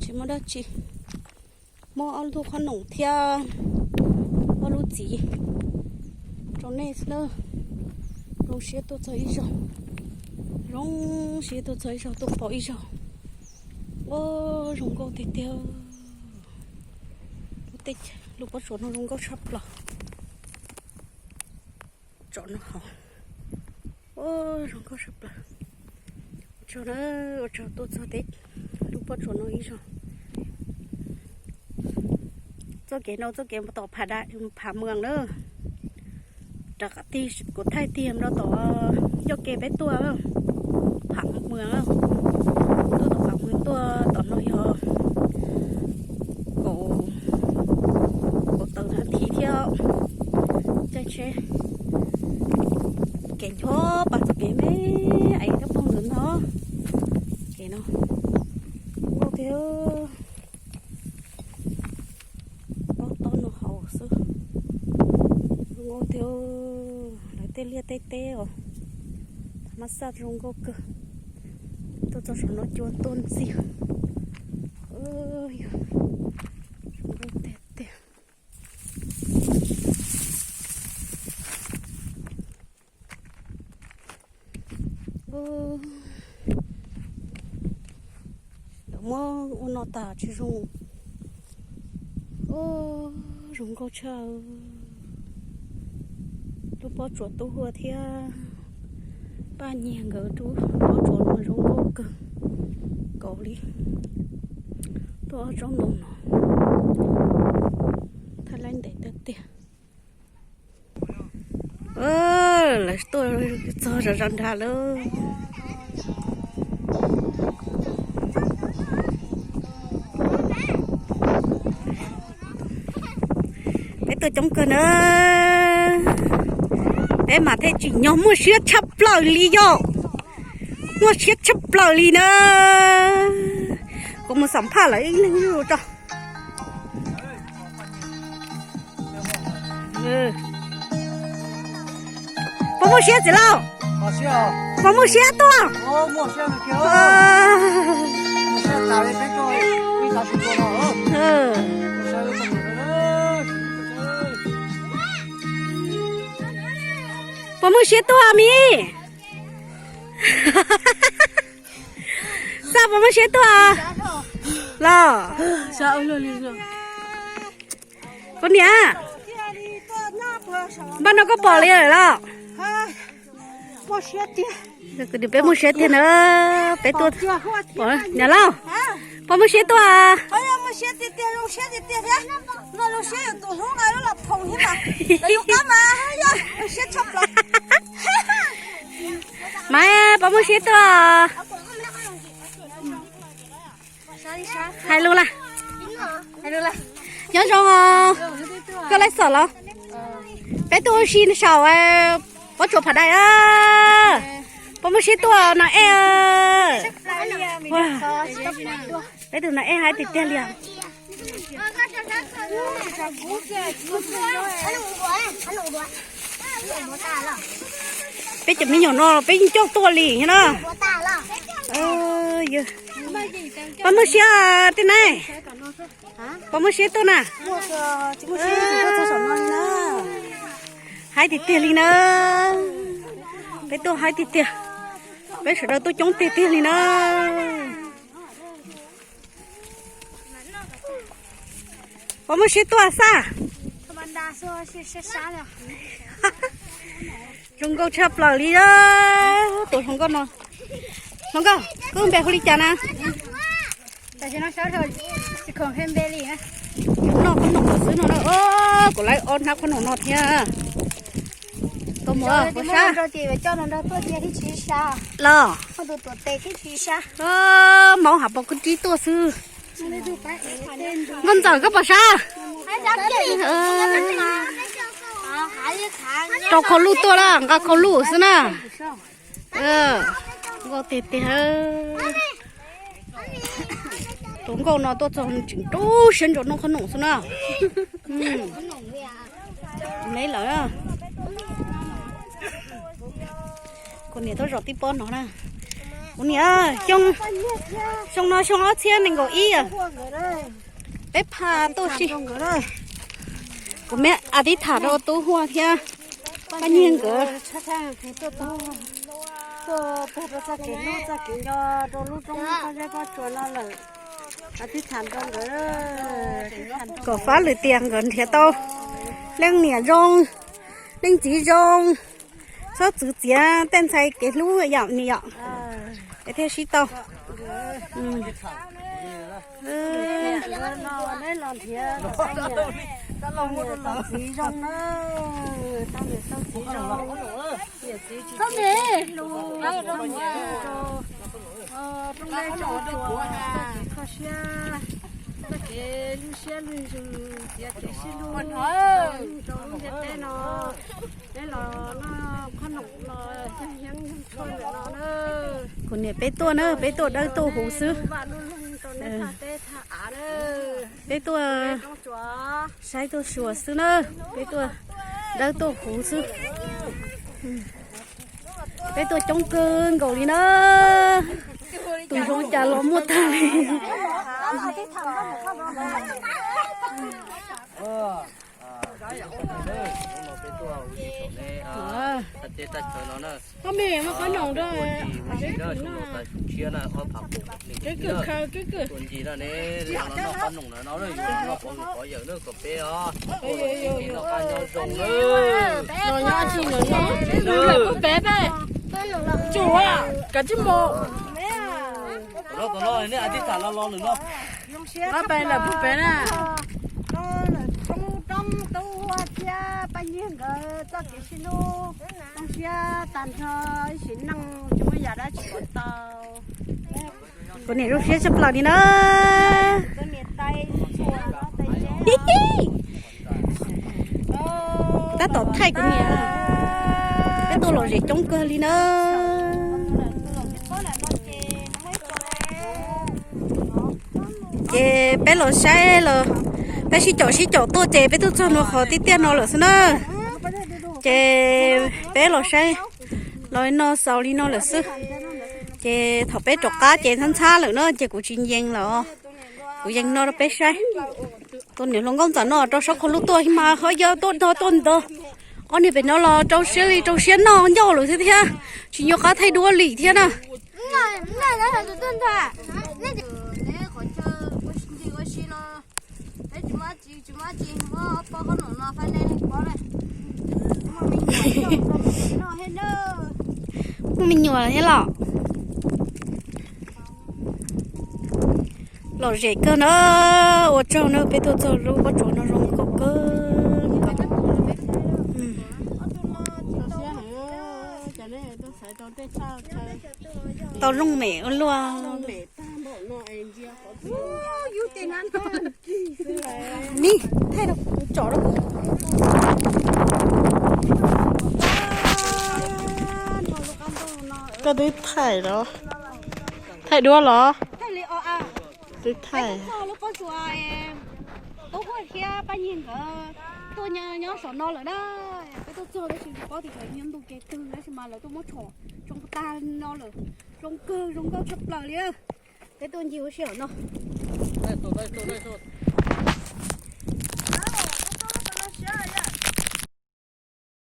Muab dab tsi? Muab ob lub qhob noom thiab ob lub txiv rau nej xwb na. Zoo siab tuaj txog ib zaug, zoo siab tuaj txog ib zaug, tuaj pom ib zaug. Ua zoo nkauj tiag tiag. Lub pob tsuas no zoo nkauj tshaj plaws. Tsom no hauv. Ua zoo nkauj tshaj plaws. Ua tsaug na, ua tsaug tuaj txog teb lub pob tsuas no ib zaug. Txoj kev no txoj kev tom Phav Mws na. Rov qab tig kuv thaij tig rau tom coj kev peb tuaj Phav Mws. Tuaj tom Phav Mws tuaj tom no yog kaum, kaum tawm nas this thiab. Caij tsheb kev ncho pas txoj kev me es tab pog ntawd no. Kev no nkauj tiag. Pob tob no hauv xwb. Zoo nkauj tiag. Lawv tej liaj tej teb os, thas mas xaj zoo nkauj kawg. Tuaj txog saum no cua tuaj ntxiag. Zoo nkauj tiag tiag. Lawv muab ua no tas tsis zoo. Zoo nkauj tshaj. Lub pob tsuas tub huaj thiab Paj Nyiag nkawd lub pob tsuas no zoo nkauj kawg nkaus li. Tuaj ob tsob ntoo no, thaij laib ntev tiag tiag. Lawv tuaj txog zov zov nrad lawm. Peb tuaj coob kawg na, peb mas thiaj tsim nyog muaj siab tshaj plaws li yom. Muaj siab tshaj plaws li na. Kuv mus xam phaj lawv ib leeg rau. Puas muaj siab txiv lauj? Puas muaj siab tuaj? Puas muaj siab tuaj mis? Xaj puas muaj siab tuaj los? Koj niam, npaj no koj pom li lawm los? Peb muaj siab tiag na, peb tuaj. Niam lauj, puas muaj siab tuaj? Mas puas muaj siab tuaj? Hais lus lawm. Nyob zoo os. Koj laij xom los? Peb tuaj ua si saum pob tsuas Phav Dais. Puas muaj siab tuaj no ej? Peb tus no ej hais tiag tiag li os. Peb cov me nyuam no peb yeej coj tuaj li thiab na. Puas muaj siab tej na? Puas muaj siab tuaj na? Haib tiag tiag li na. Peb tuaj haib tiag tiag. Peb sawv daws tuaj coob tiag tiag li na. Puas muaj siab tuaj Xaj? Zoo nkauj tshaj plaws li. Tus hluas nkauj no, hluas nkauj, koj npe hu li cas na? Noj qhob noom xwb no na. Kuv lawv ob hnab qhob noom no thiab. Tau mus, puas sab? Los, maub hav pos kub rib tuaj xwb. Nkauj Ntxawm koj puas sab? Rau khau luj tuaj lawm, nqa khau luj xwb na. Nkauj tiag tiag. Tus nkauj no tuaj txog tseem rau siab ntso noj qhob noom xwb na. Me lawm. Kuv niam tuaj zom tib pob no na. Kuv niam, xyoo no xyoo ob txhiab nees nkaum ib, peb pha tuaj si. Kuv me a tib tham rau tub Huaj thiab Paj Nyiag nkawd. Kom fab lwm tiam nkawd nrhiav tau leej niam zoo, leej txiv zoo, txhob txwv txiav tej ntxhais kev hlub yom niam yom, es thiaj sib tau. Kho siab, txoj kev lub siab lub ntsws, txiav kev sib hlub rau lub ntiaj teb no. Peb los noj qhob noom los yeej yeeb yeej tshuaj ntawm no na. Kuv niam peb tuaj na, peb tuaj dawb tuaj huv xwb. Peb tuaj saib tuaj xyuas xwb na, peb tuaj dawb tuaj huv xwb. Peb tuaj coob kawg nkaus li na, tus zoo cas los muaj tag li. Peb, peb, peb, tsum, kav tsij mus. Tom no, tom no nej a tib tham los los lwm no. Ob peb lawm puag pem na. Roob roob tub Huaj thiab Paj Nyiag nkawd txoj kev sib hlub zoo siab tag nrho, ib sim neej tsis muaj yam dab tsi pom tau. Kuv niam zoo siab tshaj plaws li na. Tab tom thaij kuv niam, peb tuaj lom zem coob kawg li na. Ces peb los saib los, peb sib caum sib caum tuaj ces peb tuaj txog no qhov tiaj tiaj no lawm xwb na. Ces peb los saib los no xaus li no lawm xwb. Ces thaum peb rov qab ces ntxhab ntxhab lawm na ces kuv tsis ncees lawm. Kuv yees no rau peb saib. Tus niam hluas nkauj ntxawm no rau sab qhov lub tuaj mas ho yog tuaj dog tuaj ntog. Ob niag pem no los rau siab li rau siab noj ncauj lawm xwb thiab, tsis nco qab thaij duab li thiab na. Muaj me nyuam thiab los. Lom zem kawg na, ua tsaug na, peb tuaj txog lub pob tsuas no zoo nkauj kawg nkaus. Tau looj mem ua luaj. Ni, thaij rau kuv tsom rau kuv. Koj twb thaij los? Thaij duab los? Twb thaij. Tub Huaj thiab Paj Nyiag nkawd tuaj nyob saum no lawm na. Peb tuaj txog tab sis tsis paub tias nkawd nyob ntu kev twg tab sis mas lawv tuaj muab tsom zoo tag no lawm. Zoo kawg zoo nkauj tshaj plaws li. Peb tuaj ncig ua si hauv no.